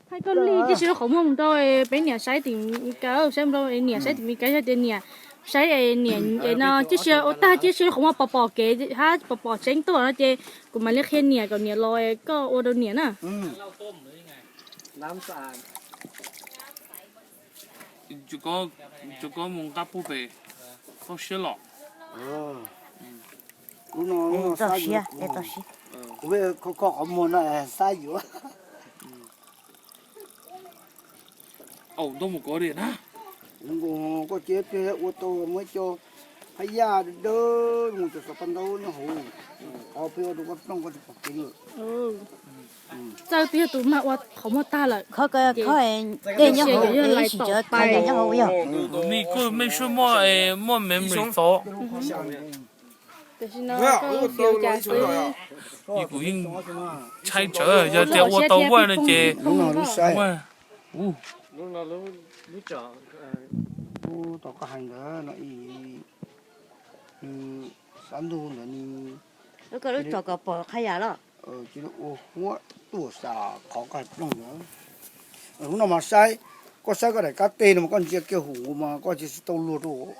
Thaij koj li tib si lub qhov muag mus rau peb niam saib tim Mis Kas, saib mus rau niam saib tim Mis Kas, yog tias niam saib niam no tib si ua tag tib si lub qhov muag pom pom kev hab pom pom tseeb tuaj no ces kuv mam li qhia niam kom niam los koj ua rau niam na. Ces koj mus nqa puag pem toj siab los. Lub no, lub no xab yuav, kuv pheej kho kho qhov muag no xab yuav. Au, ntau mus kov li na. Nkaus koj cia pliag ua tau muaj ib co phab yaj dawb dawb mus cov xov paj ntaub nyob hauv, qhov pheej ua rau koj plooj koj tsis pom kev lawm. Txawj twb yog tus mag ua qhov muag tag lawm. Koj tej nyob hauv, ib sim cov phab yaj nyob hauv yog. Tus mej koj mej suab muaj, muaj memory xov. Tiam sis no koj fiav cas xwb. Kuv yeej ntshai tsawv yog tias ua tau ua no ces. Lub no lub saib. Lub no lub, lub tsom, lub tau koj hais ntawd no ib, nws xab ntug ntawd ni. Lub koj lub tsom kom pom qhab yam los. Cia ua huab tuaj xav qhov koj hais plooj ntawd. Lub no mas saib, koj saib koj daim kab teg no mas koj ntsia kiag hum mas koj cia li tau luag rau.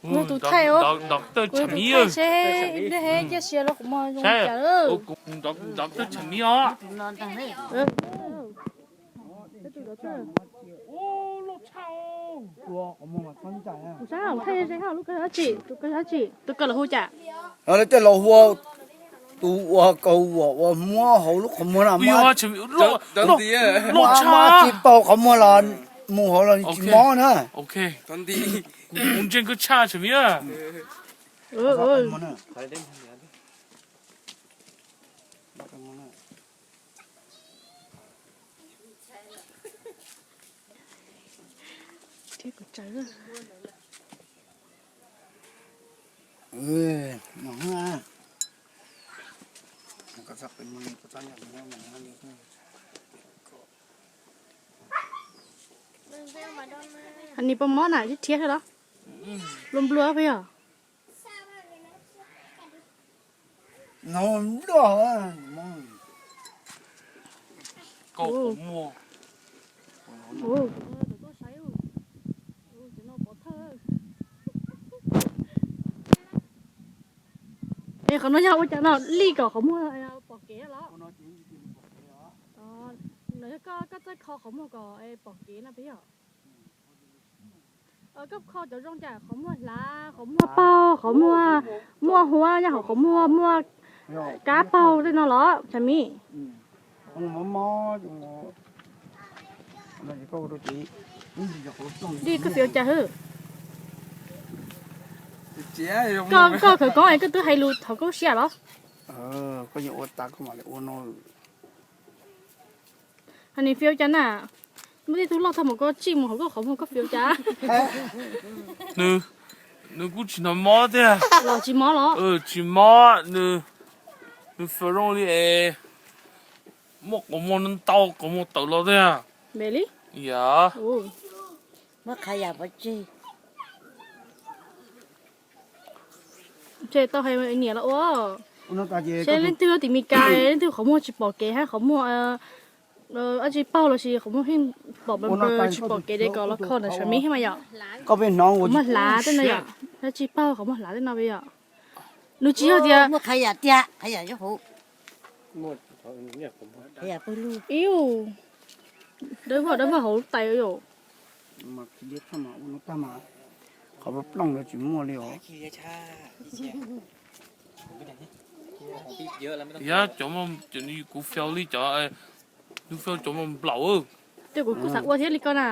Muaj tus thaij os. Kuv tus thaij seb nej he cia siab los kuv mog zoo cas. Doctor Tshav Miv os. Kuv saib hauv thaij ze hauv lub kawg dab tsi, tus kawg dab tsi, tus kawg los hu cas? Lawv tej los hu tus uas kaus uas muab hauv lub qhov muag no, muab tsis paug qhov muag los mus hauv los tsis mob na. Kuv ntseeg koj tshaj Tshav Miv. Ni poj mob na, thiab thiab los? Nplua nplua peb yog. No nplua. Es qhov no yog ua cas no, li kom qhov muag pom kev los? No yog koj txawj kho qhov muag kom pom kev no peb yog. Koj kho cov zoo cas, qhov muag hlav, qhov muag paug, qhov muag muaj huab, yog hauv qhov muag muaj kab paug tej no los Tshav Miv? Dib, koj fiav cas hwb? Koj khawv koob es koj twb hais lus thov koob siab los? Koj yeej ua tas koj mam li ua no. Hais nws fiav cas na, muaj tej tug loj tag mas koj tsij mus hauv koj qhov muag koj fiav cas? Nws, nws kuj tsis hnov mob tiag. Los tsis mob los? Tsis mob, nws, nws fiav zoo li es muaj qhov muag ntau qhov muag tawm los tiag. Yam. Muab qhab yam pov tseg. Ces tau hais niam los ua. Seb leej twg tim Mes Kas, leej twg qhov muag tsis pom kev hab qhov muag dab tsi paug los sis qhov muag heej pom npawg tsis pom kev ces kom los kho ntawm Tshav Miv thiab mas yom. Qhov muag hlav tej no yom, dab tsi paug qhov muag hlav tej no yom. Nws tsis yog tias muaj qhab yam tiag, qhab yam yog hauv. Iu, dawb vog dawb vog hauv lub tais yom. Qhov plooj no tsis muaj li os. Yog cov, kuv fiav li cov, nws fiav cov mas nplaum. Tej kuv kuj xav ua thiab li koj na.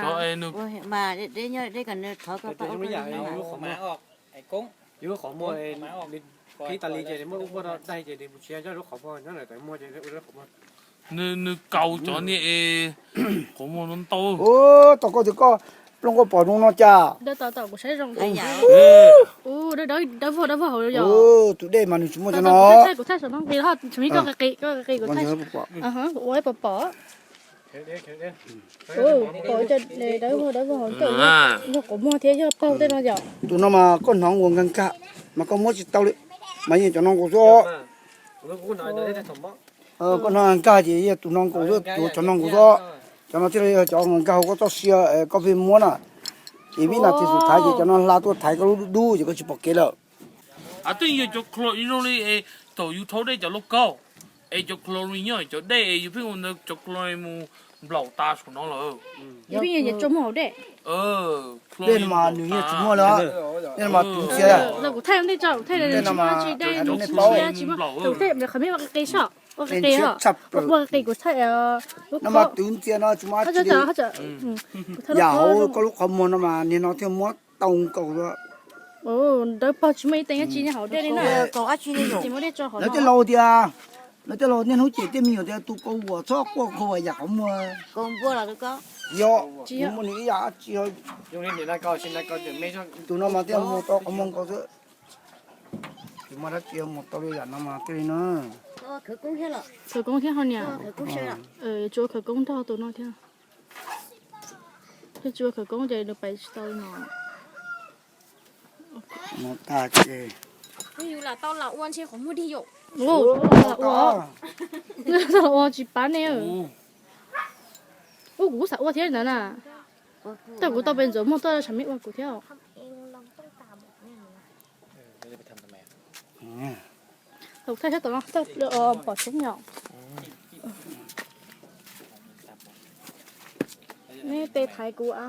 Yus lub qhov muag qhib tas li ces nws muaj ub muaj no daig ces nws mus tsis yog lub qhov muag nyob ntawm muag ces ua lub qhov muag. Nws kaus cov niag es qhov muag no ntau. Ua, tom koj tias koj plooj koj pom zoo no cas? Dawb vog dawb vog hauv yom. Tus dej mas nws tsis muaj cov no. Kuv thaij saum no qis los, Tshav Miv koj qis qis, koj qis qis kuv thaij. Kuv ua ib pom pom. Pom cov dawb vog dawb vog hauv ncauj, yog quav muag thiab yog paug tej no yom. Tus no mas koj hnov ua nkag nkag, mas koj muab tsis tau li, mas yeej cov no nkaus xwb. Koj hnov nkag ces yeej tus no nkaus xwb, tus cov no nkaus xwb. Cov no thiaj li yog cov nkag hauv koj txoj sia, koj pheej muab na. Ces vim na tis xus thaiv ces cov no hla tuaj thaiv koj lub dub dub ces koj tsis pom kev lawm. Twb yog cov chlorine zoo li thaum yus rhaub dej cov lauj kaub, es cov chlorine nyob cov dej es yus pheej ua ntawd cov chlorine mus nplaum tas saum no lawm. Dej no mas nws yeej tsis muaj li, dej no mas twv ntxias. Kuv thaij ntej tso, kuv thaij tsis dej, tsis muaj, tsis muaj, kuv thaij qhov me ua qe qe soj, ua qe qe, ua qe kuv thaij lub no mas twv ntxias no tsis muaj dab tsi li. Yam hauv koj lub qhov muag no mas niag no thiaj muab tau nkaus. Dawb paug tsis muaj ib tee dab tsi nyob hauv dej li na. Lawv tej laus tias, lawv tej laus niaj hnub cem tej me nyuam tias tus kaus vuam txhob quaj kaus vuam yam qhov muag. Yog, tsis muaj nws ib yam dab tsi. Tus no mas thiaj muag tau qhov muag nkaus xwb. Tsis muaj dab tsi muag tau li yam no mas thiaj li no. Khawv koob thiab ho niam. Tsuas khawv koob nrog tus no thiab. Thiab tsuas khawv koob ces nws pais tsis tau li no. Mus tag ces. Ua, ua tsis pab ne. Ua kuv xav ua thiab ntawd na. Tau kuv tau pes ntxuav muag tuaj tsam me ua kuv thiab. Thaij sab tom no, pom tseeb yom. Neb tes thaiv kuv a.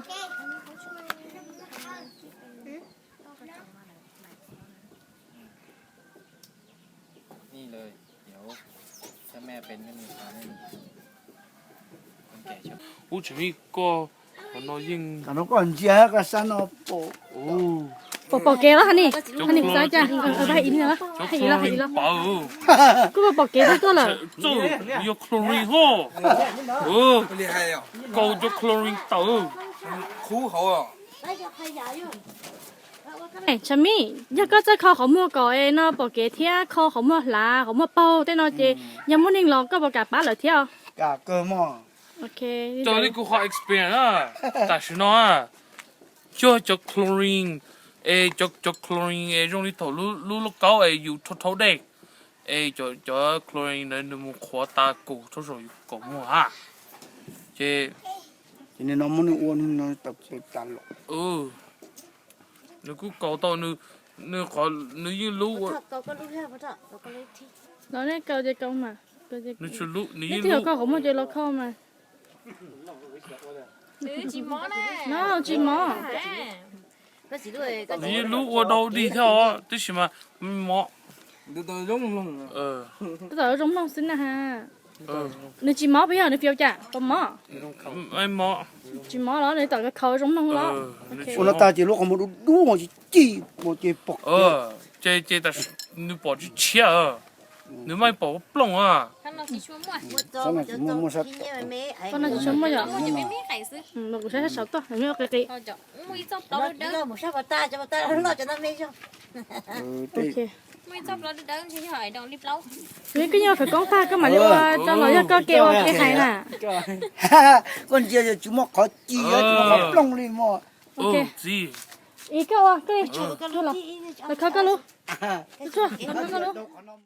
Ub, tsis me koj, qhov no yeej, qhov no koj ntsia koj sab no pom. Pom, pom kev los ha ni, ha ni xav cas, hais ib los, hais ib los, hais ib los. Kuj pom kev tuaj lawm. Txawj, yog chlorine ho. Kaus cov chlorine tawm. Tsam mij, yog koj txawj kho qhov muag kom no pom kev thiab kho qhov muag hlav, qhov muag paug tej no ces yog muaj neeg los koj puas kam pab lawv thiab? Cov li kuv qhov experience na, tam sim no, cog cov chlorine, es cov chlorine es zoo li thaum lub lauj kaub es yus rhaub rhaub dej, es cov chlorine ntawd nws mus qhuav tas kaus rau saum yus kaus muag ha. Ces, ces nws no muab nws ua, nws no tau tas los. Nws kuj kaus tau, nws, nws qhov, nws yeej lub ua. Los nej kaus ces kaus mas. Nws yeej lub, nws yeej lub. Koj qhov muag ces los kho mas. No tsis mov. Nws yeej lub ua dau dig thiab os, tab sis mas mov. Tab tom zoo mloog xwb na ha. Nws tsis mov puas yog nws fiav cas, puas mov? Mov. Tsis mov los nws tom khaus zoo mloog los. Ua no tag ces lub qhov muag dub dub mas tsis ci, mas ces pom. Ces, ces nws pom tsis tshiab, nws mas pom plooj a. Qhov no tsis tshua muaj yom. Kuv saib saum toj, qi qi. Koj nyob khawv koob tag koj mam li ua tso los yog koj ke ua ke hais na. Koj ntsia tsis muaj qhov ci, tsis muaj qhov plooj li mog. Ib koj ua koj li, los kho koj lub.